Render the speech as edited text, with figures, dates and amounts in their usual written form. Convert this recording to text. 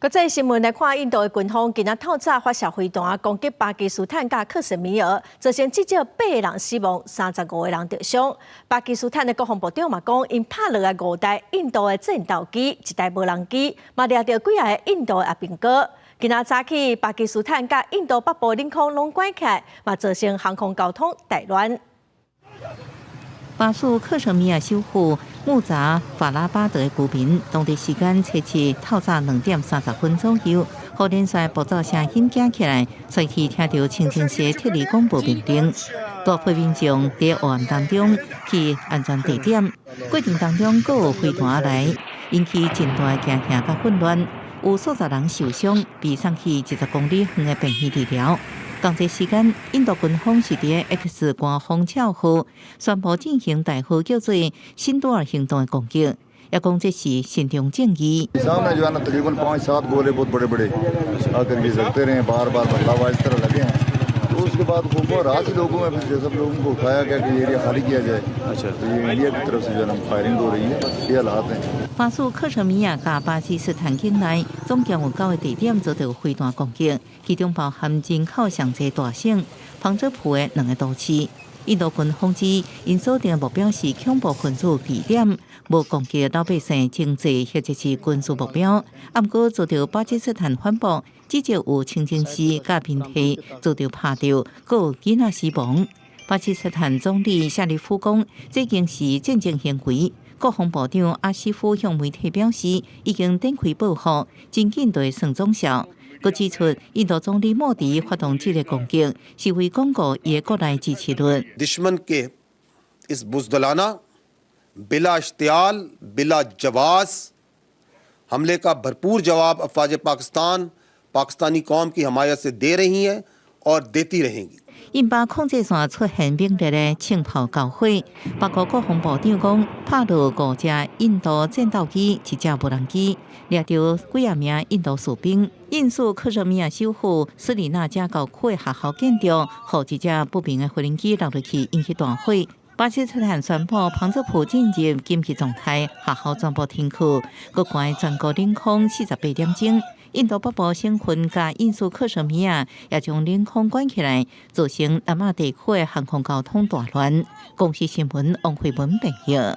國際新聞來看，印度的軍方今仔透早發射飛彈攻擊巴基斯坦佮克什米爾，造成至少八个人死亡，35个人著傷。巴基斯坦的國防部長嘛講，𪜶拍落來五台印度的戰鬥機，一台無人機，嘛掠著幾个印度的阿兵哥。今仔早起，巴基斯坦佮印度北部領空攏關起來，嘛造成航空交通大亂。巴屬克什米爾首府穆扎法拉巴德的居民，當地時間初七透早2點30分左右，予連續爆炸聲響驚起來，隨去聽著清真寺撤離廣播命令，大批民眾佇黑暗當中去安全地點，過程當中閣有飛彈來，引起真大的驚嚇佮混亂，有數十人受傷，被送去20公里遠的病院治療。仝一時間，印度軍方是佇 X 官方帳號宣布進行代號叫做“辛多爾行動”的攻擊，也講這是伸張正義。 सामने जो है ना तकरीबन पाँच सात गोले बहुत बड़े बड़े आकर के गिरते रहे, बार बार मतलब इस तरह लगे हैं। तो उसके बाद वो रात ही लोगों में फिर सब लोगों को उठाया गया कि एरिया खाली किया जाए। अच्छा, तो ये इंडिया की तरफ से जो है ना फायरिंग हो रही है, ये हालात हैं। 巴屬克什米爾佮巴基斯坦境內總共有九个地點遭著飛彈攻擊，其中包含人口上濟大省旁遮普的兩个都市。印度軍方指，𪜶鎖定的目標是恐怖分子據點，無攻擊老百姓經濟或者是軍事目標。毋過遭著巴基斯坦反駁，至少有清真寺佮民宅遭著拍著，閣有囡仔死亡。巴基斯坦總理夏立夫講，這已經是戰爭行為。國防部長阿西夫向媒體表示，已經展開報復，真緊就會算總數。閣指出，印度總理莫迪發動這个攻擊，是為鞏固伊的國內支持率。 दुश्मन के इस बुज़दिलाना, बिला इश्तिआल, बिला जवाज़ हमले का भरपूर जवाब अफवाज पाकिस्तान, पाकिस्तानी कौम की हमायत से दे रही हैं और देती रहेंगी。印巴控制線出現猛烈的槍炮交火，包括國防部長講，拍落五隻印度戰鬥機，一隻無人機，掠著幾仔名印度士兵。印屬克什米爾首府斯里那加郊區的學校建築，予一隻不明的飛行機落落去，引起大火。巴基斯坦宣布旁遮普進入緊急狀態，學校全部停課，閣關全國領空48點鐘。印度北部省份佮印屬克什米爾也將領空關起來，造成南亞地區的航空交通大亂。公視新聞王慧文編譯。